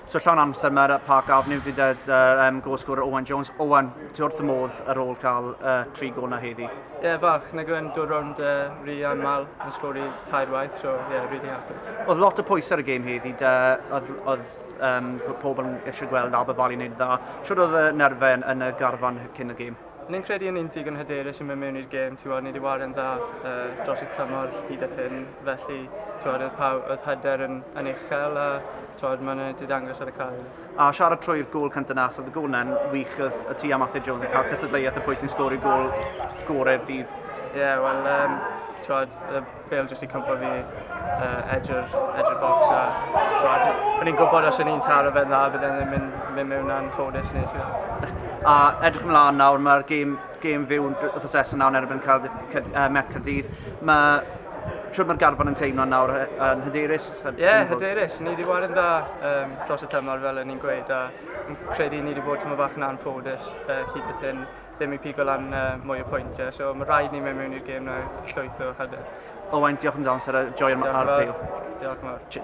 So llawn amser mae'r Park Avenue gyda gôl sgwr Owain Jones. Owain, ti wrth y modd ar ôl cael tri gôl na heddi? Ie, yeah, falch. Nag yw'n dod rownd rhy aml yn sgori tair waith, so yeah, really happy. Oedd lot o pwysau ar y gêm heddi, da, oedd, oedd um, pobl yn eisiau gweld Aber Valley wneud dda. Siwr oedd y nerfau yn, yn y garfan cyn y gêm? Ni'n credu ni'n digon hyderus i mynd mewn i'r gêm, ti'n ni wedi ware'n dda dros y tymor hyd at hyn, felly ti'n oedd, pawb, oedd hyder yn, yn uchel a ti'n mae'n wedi dangos ar y cae. A siarad trwy'r gôl cyntaf na, so oedd y gôl na'n wych, oedd y ti a Matthew Jones yn cael cystadleuaeth y pwy sy'n sgori gôl gorau'r dydd. Ie, yeah, wel, ti'n y bêl jyst i cwmpo fi edge o'r, edge o'r box a twad, o'n i'n gwybod os o'n i'n taro fe'n dda bydden ddim yn mynd mewn anffodus nes i. A edrych ymlaen nawr, mae'r gêm, gêm fyw wythnos nesaf nawr yn erbyn Cardiff, Met Caerdydd. Mae Siwr mae'r garfan yn teimlo nawr yn hyderus? Ie, yeah, hyderus. Ni wedi ware'n dda dros y tymor fel o'n i'n gweud a yn credu ni wedi bod tymor bach yn anffodus hyd at hyn ddim i pigo lan mwy o pwyntiau, so mae rhaid ni mynd mewn i'r gêm na llwyth o hyder. Owain, diolch am dy amser a joio'r Diolch yn ar fawr. bêl. Diolch yn fawr. Cheers.